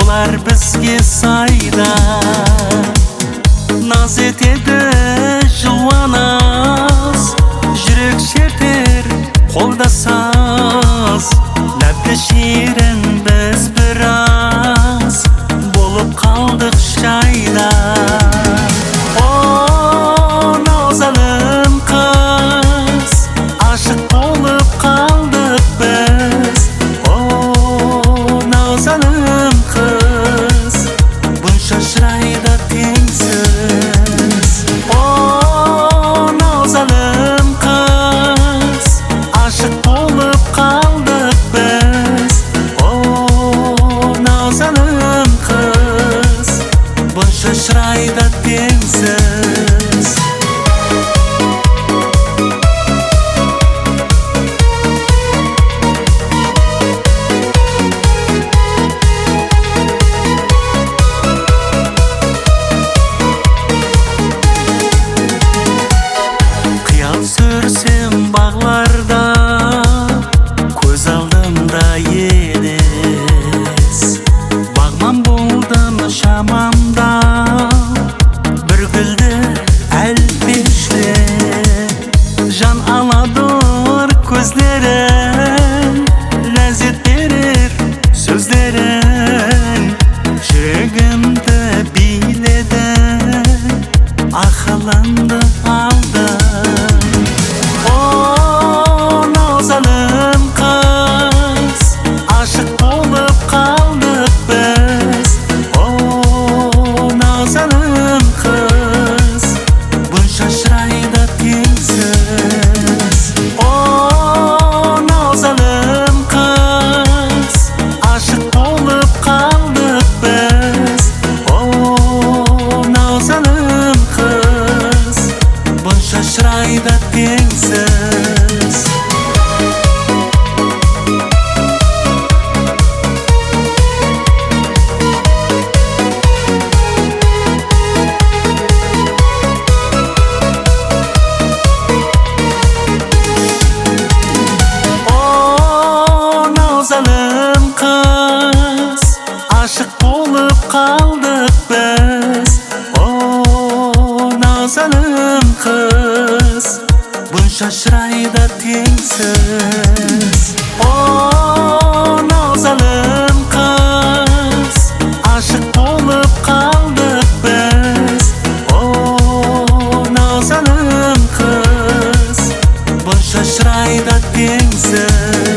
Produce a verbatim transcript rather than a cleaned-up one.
Olar bizge sayda naz etedi juwanaz, júrek sherter qolda saz. Lápli shirin biz biraz bolıp qaldıq jayda. O, nazalım qız, ashıq bolıp qaldıq biz. O, nazalım qız, bunsha shırayda teńsiz. O, nazalım qız, ashıq bolıp qaldıq biz. O, nazalım qız, bunsha shırayda teńsiz. Qıyal súrsem baǵlarda, kóz aldımda eles. Baǵman boldım shamamda, bir gúldi álpeshlep. Jan aladur kózleriń, lázzet berer sózleriń, júregimdi biyledi, aqılıńdı aldı. O, nazalım qız, ashıq bolıp qaldıq biz. O, nazalım qız, bunsha shırayda teńsiz. O, nazalım qız, ashıq bolıp qaldıq biz. O, nazalım qız, bunsha shırayda teńsiz. O, nazalım qız, ashıq bolıp qaldıq biz. O, nazalım qız, bunsha shırayda teńsiz. O, nazalım qız, ashıq bolıp qaldıq biz. O, nazalım qız, bunsha shırayda teńsiz.